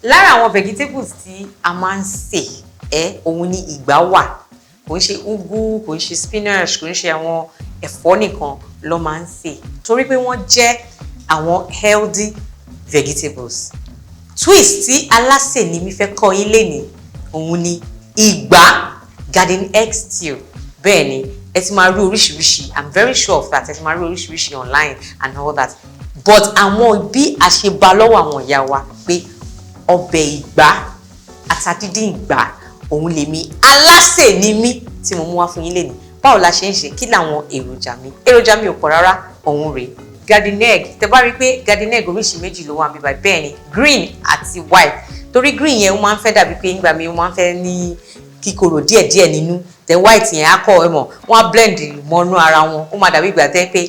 Lára àwọn vegetables tí a máa ń sè ẹ́, òun ni ìgbá wà. Kò ń ṣe ugu, kò ń ṣe spinach, kò ń ṣe àwọn ẹ̀fọ́ nìkan ló máa ń sè, torí pé wọ́n jẹ́ àwọn healthy vegetables. Twist tí Alásè ni mi fẹ́ kọ́ yín lénìí, òun ni ìgbá garden egg stew. Bẹ́ẹ̀ ni, ẹ ti máa rí oríṣiríṣi, I'm very sure of that, ẹ ti máa rí oríṣiríṣi online and all that, but àwọn bí a ṣe bá lọ́wọ́ àwọn ìyá wa pé ọbẹ̀ ìgbá, ata díndín ìgbá, òun lèmi Alásè ni mí tí mo mú wá fún yín lénìí. Báwo la ṣe ń ṣe? Kí làwọn èròjà mi? Èròjà mi ò pọ̀ rárá, òun rèé: garden egg. Tẹ bá rí i pé garden egg oríṣi méjì ló wà níbí báyìí. Bẹ́ẹ̀ ni, green àti white, torí green yẹn, ó máa ń fẹ́ dàbí pé nígbà míì, ó máa ń fẹ́ ní kíkorò díẹ̀díẹ̀ nínú. Then white yẹn á kọ́ ẹ mọ̀, wọ́n á blend mọ́nú ara wọn, ó máa dàbí ìgbà tẹ́ pé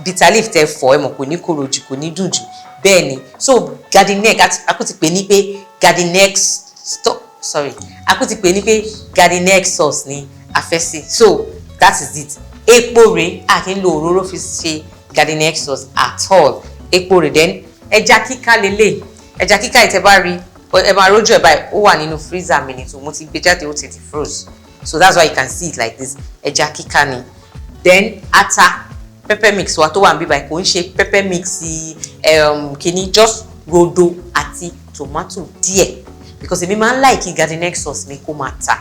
bitter leaf tẹ fọ̀ ẹ mọ̀, kò ní korò jù, kò ní dùn jù. Bẹ́ẹ̀ ni. So garden egg, a kò ti pè ní pé garden egg stop, sorry, a kò ti pè ní pé garden egg sauce ni a fẹ́ sè. So that is it. Epo rèé, a kì í lo òróró fi ṣe garden egg sauce at all. Epo rèé. Then ẹja kíká lélẹ̀. Ẹja kíká ìtẹ́ bá rí, ẹ máa rójú ẹ báyìí, ó wà nínú freezer mi ni, so mo ti gbé jáde, ó ti defroze, so that's why you can see it like this. Ẹja kíká ni. Then ata, pepper mix wa tó wà níbí báyìí, kò ń ṣe pepper mix kìíní, just rodo àti tomato díẹ̀, because èmi máa ń like garden egg sauce mi kó máa ta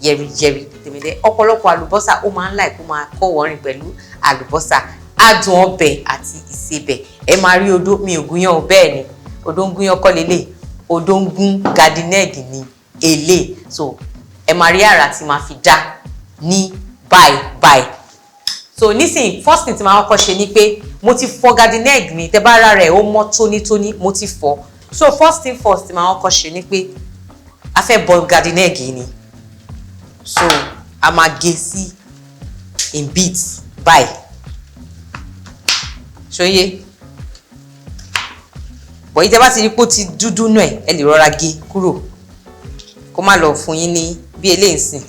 yẹriyẹri. Tèmídé ọ̀pọ̀lọpọ̀ àlùbọ́sà, ó máa ń like kó máa kọ́ wọ́rin pẹ̀lú àlùbọ́sà, adùn ọbẹ̀ àti ìsebẹ̀. Ẹ máa rí odó mi ò gúnyán o. Bẹ́ẹ̀ ni, odó ń gúnyán kọ́ lélẹ̀, odó ń gún garden egg ní èlé. So ẹ máa rí àrà tí máa fi dá ní báyìí báyìí. So nísìnyí, first thing tí màá kọ́kọ́ ṣe ni pé mo ti fọ garden egg mi. Tẹ́ bá rà rẹ̀, ó mọ́ tónítóní, mo ti fọ. So first thing first tí màá kọ́kọ́ ṣe ni pé a fẹ́ bọ garden egg yìí ni. So a máa gé sí in bits báyìí. Ṣóyé bọ̀ yìí, tẹ́ bá ti rí pé ó ti dúdú nù ẹ̀, ẹ lè rọra gé kúrò kó má lọ fún yín ní bí eléyìí sìn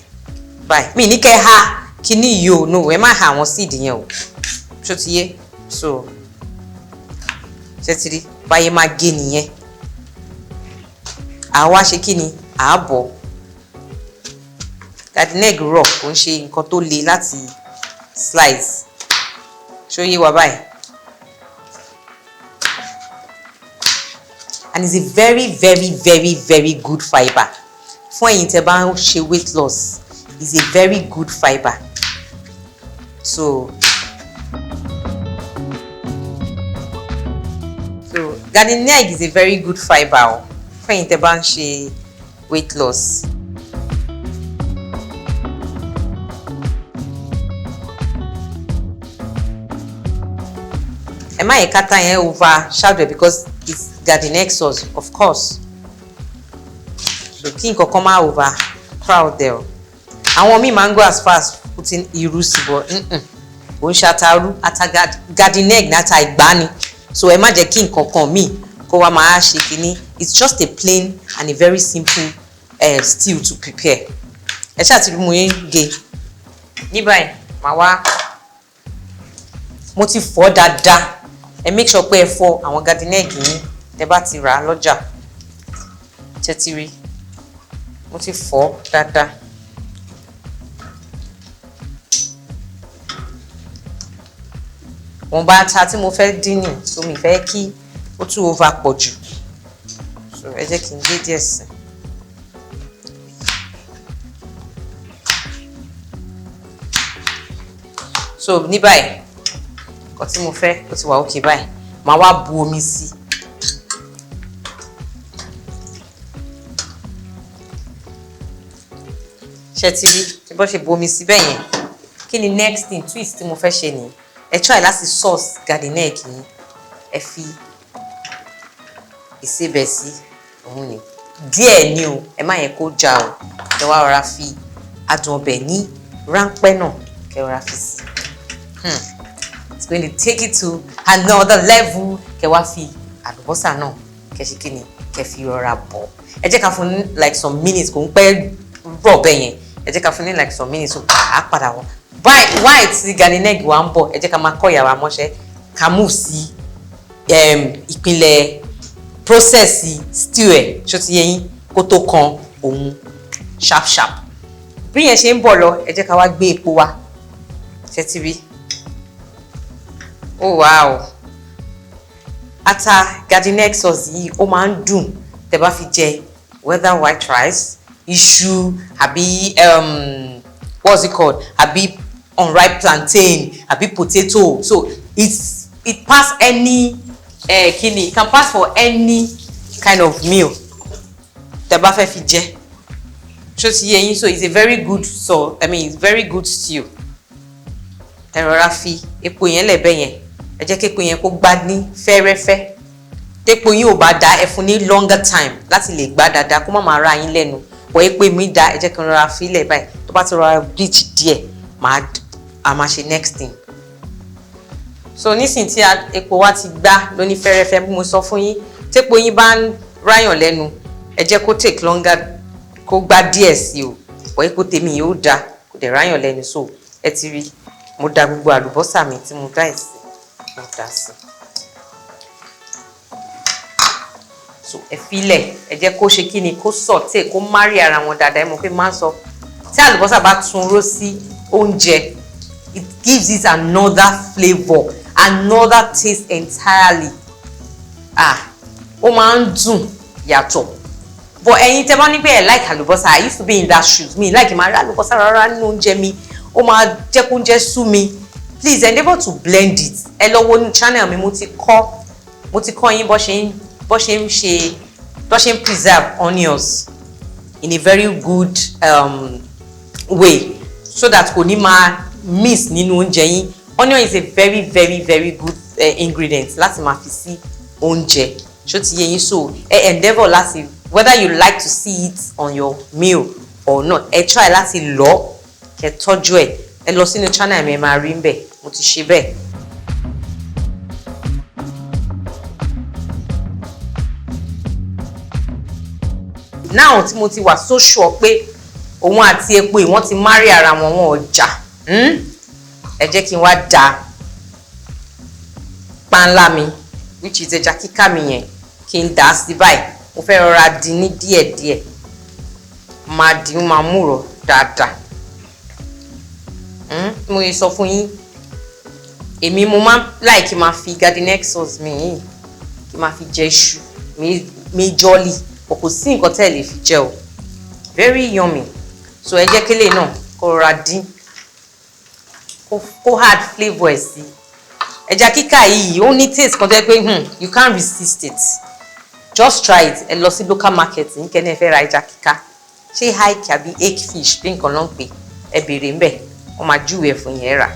báyìí. Mi ní kẹ́ ha kíní yìí o, no, ẹ má ha àwọn seed yẹn o. Ṣó ti yé? So ṣé ti rí báyé máa gé nìyẹn? Àwa ṣe kí ni? Àábọ̀ garden egg rọ̀, kò ń ṣe nǹkan tó le láti slice. Ṣó yé wa báyìí? And it's a very very very very good fibre fún ẹ̀yin tẹ́ bá ń ṣe weight loss. It's a very good fibre. So garden egg is a very good fibre o fún ẹ̀yin tẹ́ bá ń ṣe weight loss. Ẹ má yẹ kátà yẹn over shadow because it's garden egg sauce, of course, so kí nǹkan kan má over crowd there o. Àwọn míì máa ń go as far as putting irú sí, but kò ń ṣe ataru, ata garden egg ní, ata ìgbá ni. So ẹ má jẹ́ kí nǹkan kan míì kó wá máa ṣe kínní. It's just a plain and a very simple stew to prepare. Ẹ ṣáà ti rí mo yín gé ní báyìí. Màá wá, mo ti fọ̀ dáadáa. Ẹ make sure pé ẹ fọ̀ àwọn garden egg yín tẹ́ bá ti rà á lọ́jà. Ṣé ti rí? Mo ti fọ̀ dáadáa. Wọ́n bá ata tí mo fẹ́ dín nì, so mi fẹ́ kí ó tún over pọ̀ jù, so ẹ jẹ́ kí n gé díẹ̀ sí. So ní báyìí, nǹkan tí mo fẹ́, ó ti wà okay báyìí. Màá wá bu omi sí. Ṣé ti rí tí bọ́ ṣe bu omi sí bẹ́ẹ̀ yẹn? Kí ni next thing, twist tí mo fẹ́ ṣe nìyí. Ẹ try láti sauce garden egg yín. Ẹ fi ìsebẹ̀ sí, òun ni díẹ̀ ni o, ẹ má yẹ kó já o. Ẹ wá rọra fi adùn ọbẹ̀ ní ráńpẹ́ náà, kẹ́ rọra fi sí. It's going to take it to another level. Kẹ́ wá fi àlùbọ́sà náà, kẹ́ ṣe kí ni, kẹ́ fi rọra bọ̀. Ẹ jẹ́ ká fún ní like some minutes, kò ń pẹ́ rọ̀ bẹ́ẹ̀ yẹn. Ẹ jẹ́ ká fún ní like some minutes, so á padà wọ́n báyìí. White tí garden egg wa ń bọ̀, ẹ jẹ́ ká máa kọ́ ìyàwó amọ́ṣẹ́, ká move sí ìpínlẹ̀. Process stew ẹ̀, ṣó ti yé yín? Kó tó kan òun sharp sharp. Bí yẹn ṣe ń bọ̀ lọ, ẹ jẹ́ ká wá gbé epo wa. Ṣe ti rí? Oh wow, ata garden egg sauce yìí, ó máa ń dùn tẹ́ bá fi jẹ whether white rice, iṣu, àbí what's it called, àbí unripe plantain, àbí potato. So it pass any kini, it can pass for any kind of meal tẹ́ bá fẹ́ fi jẹ. Ṣó ti yé yín? So it's a very good sauce, I mean, it's very good stew. Ẹ rọra fi epo yẹn lẹ̀bẹ̀ yẹn. Ẹ jẹ́ kí epo yẹn kó gbá ní fẹ́rẹ́fẹ́. Tépo yín ò bá da, ẹ fún ní longer time láti lè gbá dáadáa, kó má máa ra yín lẹ́nu. Bọ̀ epo mi da, ẹ jẹ́ kí n rọra fi lẹ̀ báyìí. Tó bá ti rọra bleach díẹ̀, máa a máa ṣe next thing. So nísìnyí tí epo wa ti gbá lóní fẹ́rẹ́fẹ́, bí mo sọ fún yín, tépo yín bá ń ráyàn lẹ́nu, ẹ jẹ́ kó take longer, kó gbá díẹ̀ sí o. Bọ̀ epo tèmi yìí, ó da, kò dẹ̀ ráyàn lẹ́nu. So ẹ ti rí, mo da gbogbo àlùbọ́sà mi tí mo dá ẹ̀ sí, mo dà sí. So ẹ filẹ̀, ẹ jẹ́ kó ṣe kí ni, kó sauté, kó marry ara wọn dáadáa. Ẹ mọ̀ pé máa ń sọ, tí àlùbọ́sà bá tún ró sí oúnjẹ, it gives it another flavour, another taste entirely. Ah, ó máa ń dùn yàtọ̀. But ẹ̀yin tẹ́ bá ní pé ẹ like àlùbọ́sà, I used to be in that shoes. Mi like máa rí àlùbọ́sà rárá nínú oúnjẹ mi, ó máa jẹ́ kó oúnjẹ sú mi. Please endeavour to blend it. Ẹ lọ wo ní channel mi, mo ti kọ́ yín bó ṣe ń ṣe, bó ṣe ń preserve onions in a very good way, so that kò ní máa miss nínú oúnjẹ yín. Onion is a very very very good ingredient láti máa fi sí oúnjẹ. Ṣó ti yé yín? So ẹ endeavour láti, whether you like to see it on your meal or not, ẹ try láti lọ kẹ́ tọ́jú ẹ. Ẹ lọ sínú channel mi, ẹ máa rí ń bẹ̀, mo ti ṣe bẹ́ẹ̀. Now tí mo ti wà so sure pé òun àti epo yìí, wọ́n ti marry ara wọn, wọn ò jà, Ẹ jẹ́ kí n wá da panla mi, which is ẹja kíká mi yẹn, kí n dà á sí báyìí. Mo fẹ́ rọra dín ní díẹ̀díẹ̀, máa dín, máa múrò dáadáa. Mo lè sọ fún yín, èmi mo máa ń like kí n máa fi garden egg sauce mi yìí, kí n máa fi jẹ iṣu majorly, kò sí nǹkan tẹ́ ẹ lè fi jẹ o. Very yummy. So ẹ jẹ́ kélé náà kó rọra dín, kó add flavour ẹ̀ sí. Ẹja kíkà yìí, ó ní taste kan tó yẹ pé you can't resist it. Just try it. Ẹ lọ sí local market ní kẹ́ni ẹ fẹ́ ra ẹja kíkà, ṣé hake àbí hake fish bí nǹkan ló ń pè, ẹ béèrè ńbẹ̀, wọ́n máa júwèé ẹ̀ fún yẹn rà.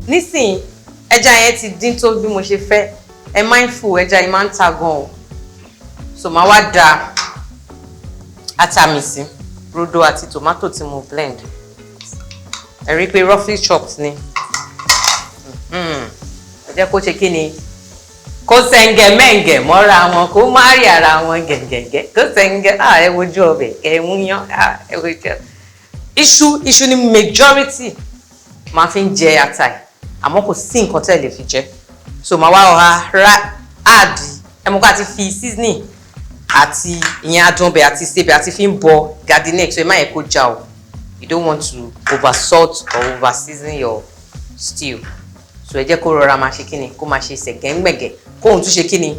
Nísìnyí, ẹja yẹn ti dín tó bí mo ṣe fẹ́. Ẹ mindful, ẹja yìí máa ń ta gan o. So màá wá da ata mi sí, rodo àti tomato tí mo blend. Ẹ rí i pé roughly chopped ni. Ẹ jẹ́ kó ṣe kí ni, kó sẹ́ńgẹ̀ mẹ́ǹgẹ̀ mọ́ra wọn, kó má rí ara wọn gẹ̀ǹgẹ̀ǹgẹ̀, kó sẹ́ńgẹ̀. Ẹ wojú ọbẹ̀ kẹ́ ẹ mú yán. Ẹ wojú iṣu. Iṣu ni majority máa fi ń jẹ ata ẹ̀, àmọ́ kò sí nǹkan tẹ́ lè fi jẹ. So màá wá ọ̀há ra add. Ẹ mọ̀ ká ti fi seasoning àti ìyẹn adùn ọbẹ̀ àti sebẹ̀ àti fi ń bọ garden egg, so ẹ má yẹ kó já o. You don't want to over salt or over season your stew. So ẹ jẹ́ kó rọra máa ṣe kíni, kó máa ṣe sẹ̀gẹ́ngbẹ̀gẹ̀, kóun tún ṣe kíni,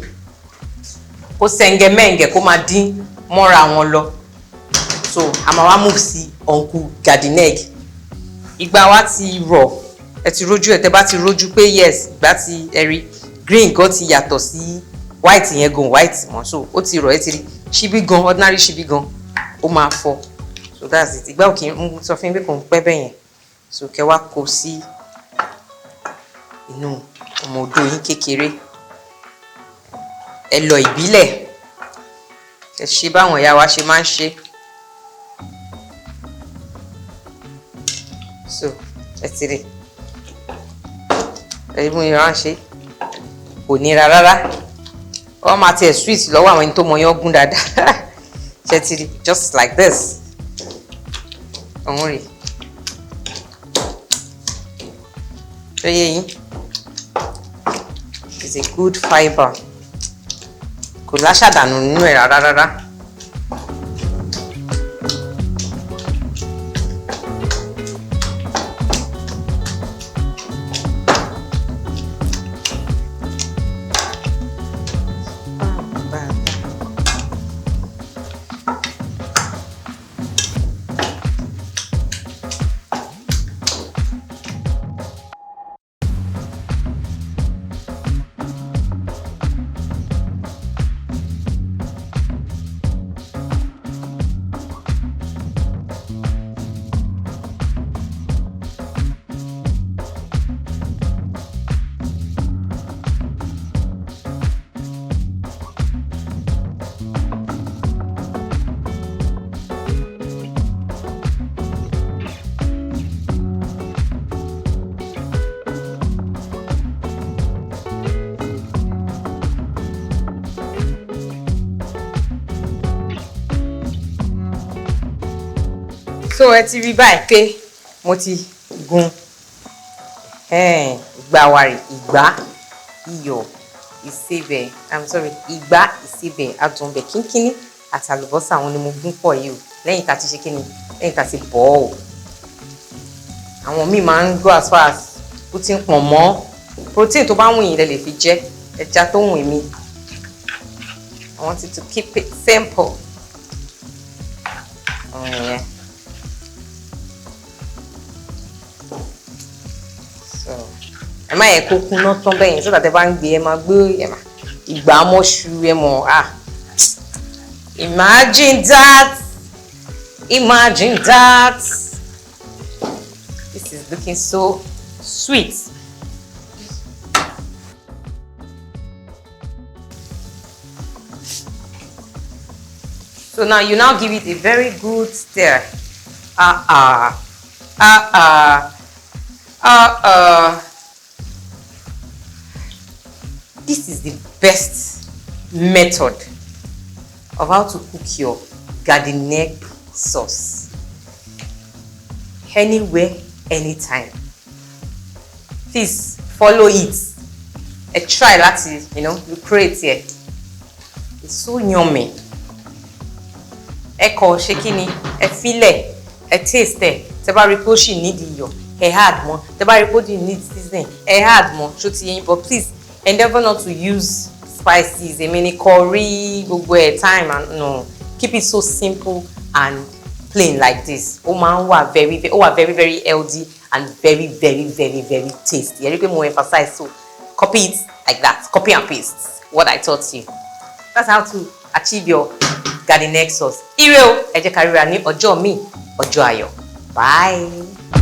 kó sẹ̀ǹgẹ̀mẹ̀ǹgẹ̀, kó máa dín mọ́ra wọn lọ. So a máa wá move sí uncle garden egg. Ìgbà wa ti rọ̀, ẹ ti rójú ẹ. Tẹ bá ti rójú pé yes, ìgbà tí ẹ rí green gan ti yàtọ̀ sí white yẹn gan, white mọ́. So ó ti rọ̀. Ẹ ti rí ṣíbí gan, ordinary ṣíbí gan, ó máa fọ́. So that's it. Ìgbà òkè ń sọ fún yín pé kò ń pẹ́ bẹ́ẹ̀ yẹn. So kẹ wá kó sí inú ọmọ odó yín kékeré. Ẹ lọ ìbílẹ̀, ẹ ṣe báwọn ìyá wa ṣe máa ń ṣe. So ẹ ti rí, ẹ rí mú ìran ṣe, kò nira rárá. Wọ́n máa tiẹ̀ sweet lọ́wọ́ àwọn ẹni tó mọ yán gún dáadáa. Ṣe ti rí? Just like this, òun rè. Ṣé yé yín? It's a good fibre, kò láṣàdànù nínú ẹ̀ rárá rárá. So ẹ ti rí báyìí pé mo ti gún ìgbà wàrì, ìgbá, iyọ̀, ìsebẹ̀, I'm sorry, ìgbá, ìsebẹ̀, adùn ọbẹ̀ kínkínní àti àlùbọ́sà, àwọn ni mo gún pọ̀ yìí o. Lẹ́yìn tá a ti ṣe kíni, lẹ́yìn tá a ti bọ̀ ọ́ o. Àwọn míì máa ń go as far as putting pọ̀nmọ́, protein tó bá wù yín lẹ lè fi jẹ, ẹja tó wù mí. I want you to keep it simple. Òun nìyẹn. So ẹ má yẹ kó kúná tán bẹ́ẹ̀ yẹn, so that ẹ bá ń gbé, ẹ máa gbé, ẹ máa ìgbà mọ́ṣú, ẹ mọ̀. Ah, imagine that, imagine that. This is looking so sweet. So now you now give it a very good stir. Ah ah, ah ah, ah ah. This is the best method of how to cook your garden egg sauce. Anywhere, anytime. Please follow it. Ẹ try láti recreate it. It's so yummy. Ẹ kọ ṣe kí ni, ẹ filẹ̀, ẹ taste ẹ. Tẹ bá rí pé ó sì need iyọ̀, ẹ add mọ́. Tẹ bá rí pé ó sì need seasoning, ẹ add mọ́. Ṣó ti yé yín? But please endeavour not to use spices, èmi ni curry, gbogbo ẹ̀, thyme and no. Keep it so simple and plain like this. Ó máa ń wà very, ó wà very very healthy and very very very very tasty. Ẹ rí pé mo emphasize, so copy it like that. Copy and paste what I taught you. That's how to achieve your garden egg sauce. Ire o, ẹ jẹ́ ká ríra ní ọjọ́ míì, ọjọ́ ayọ̀. Bye.